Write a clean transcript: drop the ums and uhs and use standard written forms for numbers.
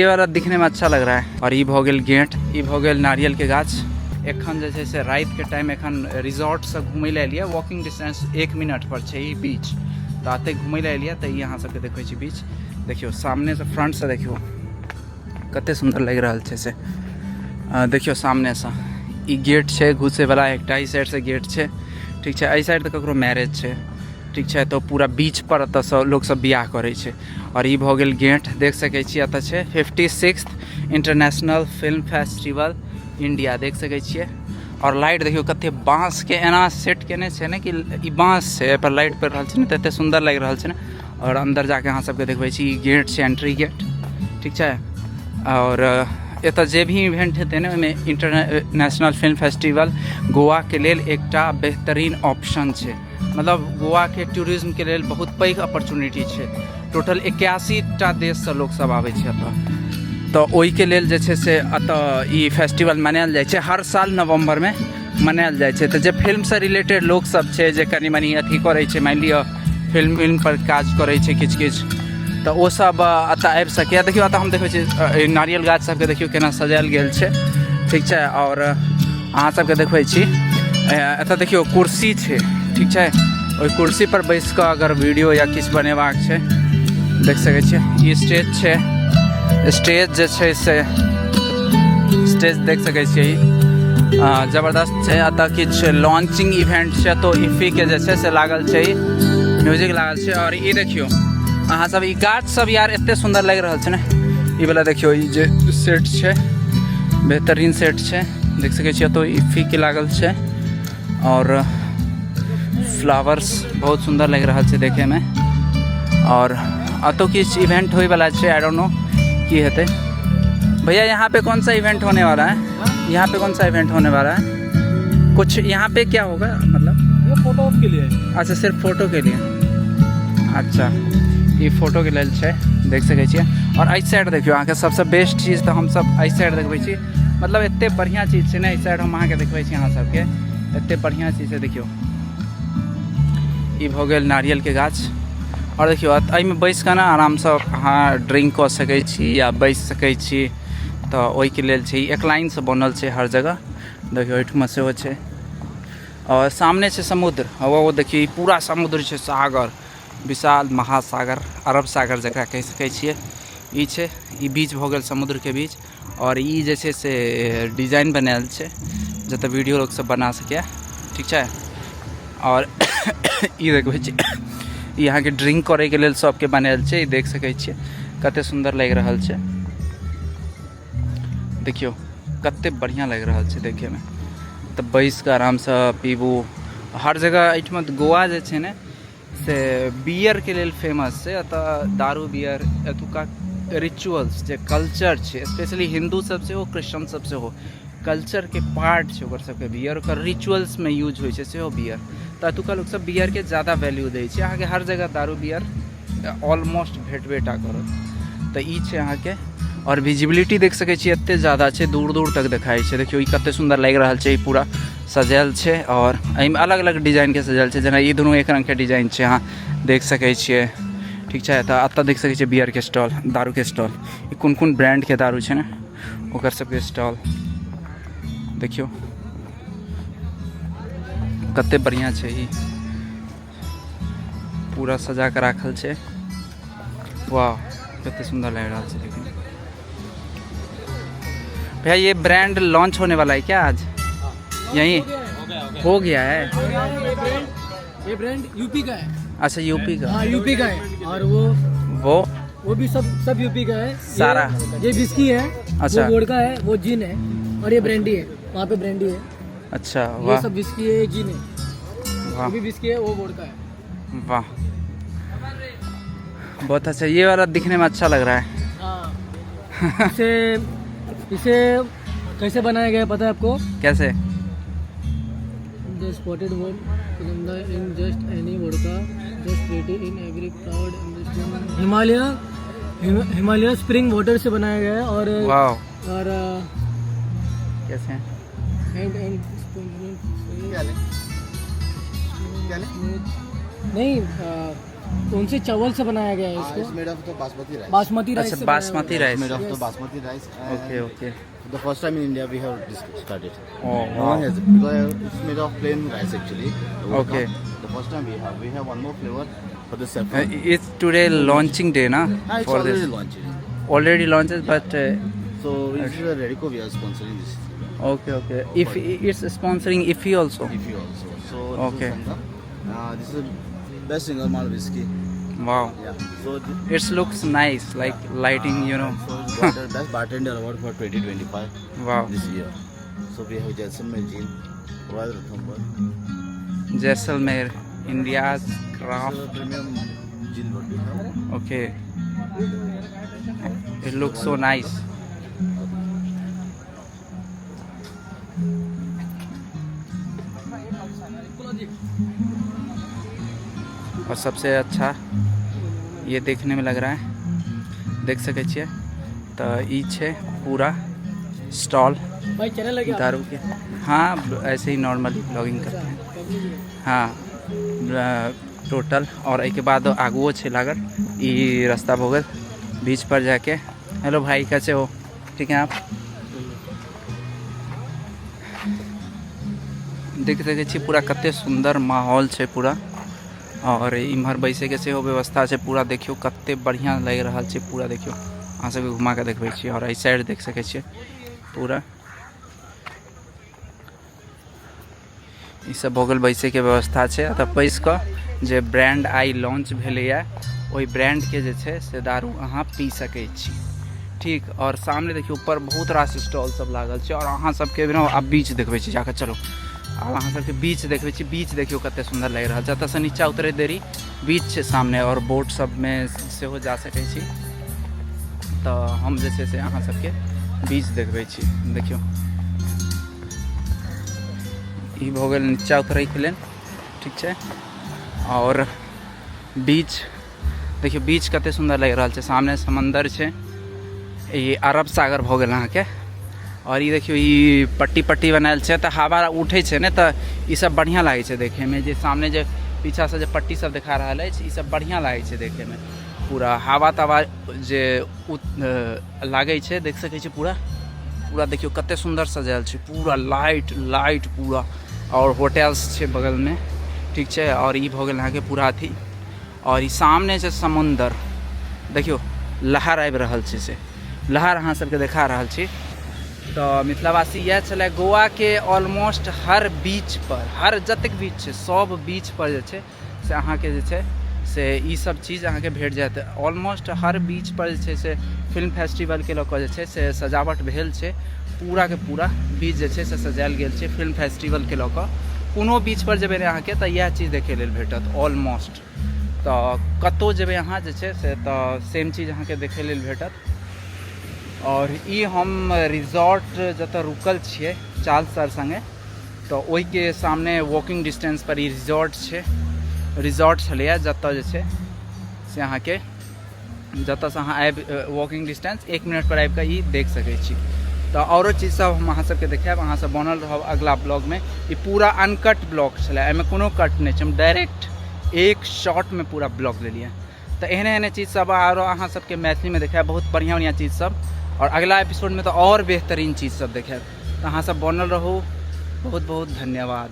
ये वाला दिखने में अच्छा लग रहा है। और ई भऽ गेल गेट, ई भऽ गेल नारियल के गाछ। एखन जे छै से रातिके टाइम, एखन रिजॉर्टसँ घुमै लए एलियै। वॉकिंग डिस्टेंस 1 मिनट पर छै ई बीच, तऽ एतै घुमै लए एलियै। तऽ ई अहाँ सबके देखबै छी बीच। देखियौ, सामनेसँ, फ्रंटसँ देखियौ, कते सुन्दर लागि रहल छै से। देखियौ, सामनेसँ ई गेट छै घुसैवला एकटा, ई साइडसँ गेट छै, ठीक छै। एहि साइड तऽ ककरो मैरेज छै, ठीक छै, तऽ पूरा बीच पर एतऽसँ लोक सब बियाह करै छै। आओर ई भऽ गेल गेट, देख सकै छी। एतऽ छै 56th International Film Festival India, देख सकै छियै। आओर लाइट देखियौ, कते बाँसके एना सेट केने छै ने कि ई बाँस छै, एहिपर लाइट पड़ि रहल छै ने, तऽ एते सुन्दर लागि रहल छै ने। आओर अन्दर जाके अहाँ सबके देखबै छी। ई गेट छै, एंट्री गेट, ठीक छै। आओर एतऽ जे भी इवेंट हेतै ने, ओहिमे इंटरनेशनल फिल्म फेस्टिवल गोवाके लेल एकटा बेहतरीन ऑप्शन छै। मतलब गोवाके टूरिज्मके लेल बहुत पैघ अपॉर्चुनिटी छै। टोटल 81 टा देशसँ लोकसभ आबै छै एतऽ। तऽ ओहिके लेल जे छै से एतऽ ई फेस्टिवल मनायल जाइ छै, हर साल नवम्बरमे मनायल जाइ छै। तऽ जे फिल्मसँ रिलेटेड लोकसभ छै, जे कनि मनि अथी करै छै, मानि लिअ फिल्म विल्म पर काज करै छै किछु किछु, तऽ ओसभ एतऽ आबि सकैए। देखियौ, एतऽ हम देखै छी नारियल गाछ सबके, देखियौ केना सजायल गेल छै, ठीक छै। आओर अहाँ सबके देखबै छी, एतऽ देखियौ कुर्सी छै, ठीक छै। ओहि कुर्सी पर बैस कऽ अगर वीडियो या किछु बनेबाक छै, देख सकै छियै। ई स्टेज छै, स्टेज जे छै से स्टेज देख सकै छियै, ई जबरदस्त छै। एतऽ किछु लॉन्चिंग इवेंट छै, तो इफी के जे छै से लागल छै, म्यूजिक लागल छै। आओर ई देखियौ अहाँ सब, ई गाछ सब यार एते सुन्दर लागि रहल छै ने। ई वाला देखियौ, ई जे सेट छै, बेहतरीन सेट छै, देख सकै छियै। तो इफी के लागल छै आओर फ्लावर्स बहुत सुन्दर लागि रहल छै देखैमे। आओर एतौ किछु इवेंट होय वाला छै, I don't know की हेतै। भैया, यहाँ पे कौन सा इवेंट होने वाला है? यहाँ पे कौन सा इवेंट होने वाला है? कुछ यहाँ पे क्या होगा मतलब? ये फोटो के लिए है। अच्छा, सिर्फ फोटो के लिए। अच्छा, ई फोटोके लेल छै, देख सकै छियै। आओर एहि साइड देखियौ, अहाँके सबसँ बेस्ट चीज तऽ हमसब एहि साइड देखबै छी। मतलब एते बढ़िआँ चीज छै ने, एहि साइड हम अहाँके देखबै छी। अहाँ सबके एते बढ़िआँ चीज छै। देखियौ, ई भऽ गेल नारियलके गाछ। आओर देखियौ, एहिमे बैस कऽ ने आरामसँ अहाँ ड्रिंक कऽ सकै छी या बैस सकै छी। तऽ ओहिके लेल छै। ई एक लाइनसँ बनल छै हर जगह। देखियौ, एहिठुमा सेहो छै आओर सामने छै समुद्र। ओ देखियौ, ई पूरा समुद्र छै, सागर, विशाल महासागर, अरब सागर जकरा कहि सकै छियै, ई छै। ई बीच भऽ गेल, समुद्रके बीच। आओर ई जे छै से डिजाइन बनायल छै, जतऽ वीडियो लोक सब बना सकैए, ठीक छै। आओर ई देखबै छी, ई अहाँके ड्रिंक करैके लेल सबके बनायल छै। ई देख सकै छियै, कते सुन्दर लागि रहल छै। देखियौ, कते बढ़िआँ लागि रहल छै देखैमे। तऽ बैस कऽ आरामसँ पीबू हर जगह। एहिठमा तऽ गोवा जे छै ने से बियरके लेल फेमस छै। एतऽ दारू, बियर एतुका रिचुअल्स जे कल्चर छै, स्पेशली हिन्दू सब सेहो, क्रिश्चियन सब सेहो, कल्चरके पार्ट छै ओकर सबके बियर। ओकर रिचुअल्समे यूज होइ छै सेहो बियर। तऽ एतुका लोकसब बियरके ज्यादा वैल्यू दै छै। अहाँके हर जगह दारू, बियर ऑलमोस्ट भेटबे टा करत। तऽ ई छै अहाँके। आओर विजिबिलिटी देख सकै छियै, एते ज्यादा छै, दूर दूर तक देखाइ छै। देखियौ, ई कते सुन्दर लागि रहल छै। ई पूरा सजायल छै आओर एहिमे अलग अलग डिजाइनके सजायल छै। जेना ई दुनू एक रङ्गके डिजाइन छै, अहाँ देख सकै छियै, ठीक छै। तऽ एतऽ देख सकै छियै बियरके स्टॉल, दारूके स्टॉल। ई कोन कोन ब्रांडके दारू छै ने, ओकर सबके स्टॉल। देखियौ, कते बढ़िआँ छै। ई पूरा सजा कऽ राखल छै। वाह, कते सुन्दर लागि रहल छै देखियौ। भैया, ये ब्रांड लॉन्च होने वाला है क्या आज यहीं? हो गया है। ये ब्रांड यूपी का है। अच्छा, यूपी का। हाँ, यूपी का है और वो वो वो भी सब सब यूपी का है। सारा? ये विस्की है। अच्छा। वो वोडका है, वो जिन है और ये ब्रांडी है। वहाँ पे ब्रांडी है। अच्छा। ये वाह। सब विस्की है, ये जिन है। वाह। वो भी विस्की है, वो वोडका है। वाह, बहुत अच्छा। ये वाला दिखने में अच्छा लग रहा है। हाँ, इसे इसे कैसे बनाया गया है, पता है आपको? कैसे? The spotted one in just any vodka, just pretty in every crowd in this Himalaya Himalaya spring water से बनाया गया है और वाह। और कैसे हैं? एंड एंड नहीं। कौन से चावल से बनाया गया है It's इसको? made of the basmati rice. Basmati rice अच्छा, से बनाया बासमती हुआ है। Rice. It's made of the Yes. Basmati rice. And okay okay. The first time in India we have this started. Oh, No wow. one has it because it's made of plain rice actually. The vodka. Okay. The first time we have one more flavor for the saffron. It's today launching day na? It's for already this launched. Already launches, but So this is a Radico, we are sponsoring this. Okay okay, if it's sponsoring IFFI also. If you also. So this Okay. is Sangha. This is best single malt whiskey. Wow. Yeah. So It looks nice, like lighting, you know. So it's got the best bartender award for 2025 Wow. this year. So we have Jaisalmer Gin, Royal Ranthambore. Jaisalmer, India's This craft. is a premium gin what we have. Okay. It looks so nice. और सबसे अच्छा ये देखने में लग रहा है, देख सकै छियै। तऽ ई छै पूरा स्टॉल भाई चैनल लगे दारू के। हाँ, ऐसे ही नॉर्मली ब्लॉगिंग करते हैं। हाँ, टोटल। और एहिके बाद आगुओ छै लागल। ई रास्ता भऽ गेल बीच पर जाके। हेलो भाई, कैसे हो? ठीक है आप? देख सकै छी पूरा कते सुन्दर माहौल छै पूरा। और इम्हर बैसैके सेहो व्यवस्था छै पूरा। देखियौ कते बढ़िआँ लागि रहल छै पूरा। देखियौ, अहाँ सबके घुमा कऽ देखबै छी। और एहि साइड देख सकै छियै पूरा। ई सब भऽ गेल बैसैके व्यवस्था छै। एतऽ बैस कऽ जे ब्रांड आइ लॉन्च भेलैए ओहि ब्रांडके जे छै से दारू अहाँ पी सकै छी, ठीक। और सामने देखियौ ऊपर बहुत रास स्टॉल सब लागल छै। और अहाँ सबके ने आब बीच देखबै छी जाकऽ। चलो, आब अहाँ सबके बीच देखबै छी। बीच देखियौ कते सुन्दर लागि रहल छै। एतऽसँ नीचा उतरैत देरी बीच छै सामने और बोट सबमे सेहो जा सकै छी। तऽ हम जे छै से अहाँ सबके बीच देखबै छी। देखियौ, ई भऽ गेल नीचा उतरैके लेल, ठीक छै। और बीच देखियौ, बीच कते सुन्दर लागि रहल छै। सामने समन्दर छै, ई अरब सागर भऽ गेल अहाँके। और ई देखियौ, ई पट्टी पट्टी बनायल छै, तऽ हवा उठै छै ने, तऽ ई सब बढ़िआँ लागै छै देखैमे। जे सामने जे पीछासँ जे पट्टी सब देखा रहल अछि, ई सब बढ़िआँ लागै छै देखैमे। पूरा हवा तवा जे लागै छै, देख सकै छी पूरा पूरा। देखियौ कते सुन्दर सजायल छै पूरा, लाइट लाइट पूरा। और होटल्स छै बगलमे, ठीक छै। और ई भऽ गेल अहाँके पूरा अथी। और ई सामने छै समुन्दर। देखियौ, लहर आबि रहल छै, से लहर अहाँ सबके देखा रहल छी। तऽ मिथिलावासी, इएह छलै गोवाके ऑलमोस्ट हर बीच पर, हर जतेक बीच छै सब बीच पर जे छै से अहाँके जे छै से ई सब चीज अहाँके भेट जायत। ऑलमोस्ट हर बीच पर जे छै से फिल्म फेस्टिवलके लऽ कऽ जे छै से सजावट भेल छै। पूराके पूरा बीच जे छै से सजायल गेल छै फिल्म फेस्टिवलके लऽ कऽ। कोनो बीच पर जेबै ने अहाँके, तऽ इएह चीज देखै लेल भेटत ऑलमोस्ट। तऽ कतहु जेबै अहाँ जे छै से, तऽ सेम चीज अहाँके देखै लेल भेटत। आओर ई हम रिजॉर्ट जतऽ रुकल छियै चार्ल्स सर सङ्गे, तऽ ओहिके सामने वॉकिंग डिस्टेंस पर ई रिजॉर्ट छै। रिजॉर्ट छलैए जतऽ जे छै से अहाँके, जतऽसँ अहाँ आबि वॉकिंग डिस्टेंस 1 मिनट पर आबि कऽ ई देख सकै छी। तऽ औरो चीज सब हम अहाँ सबके देखायब, अहाँ सब बनल रहब अगला ब्लॉगमे। ई पूरा अनकट ब्लॉग छलै, एहिमे कोनो कट नहि छै। हम डायरेक्ट एक शॉटमे पूरा ब्लॉग लेलियै। तऽ एहने एहने चीज सब आरो अहाँ सबके मैथिलीमे देखायब, बहुत बढ़िआँ बढ़िआँ चीज सब। आओर अगला एपिसोडमे तऽ आओर बेहतरीन चीज सब देखायब। तऽ अहाँ सब बनल रहू। बहुत बहुत धन्यवाद।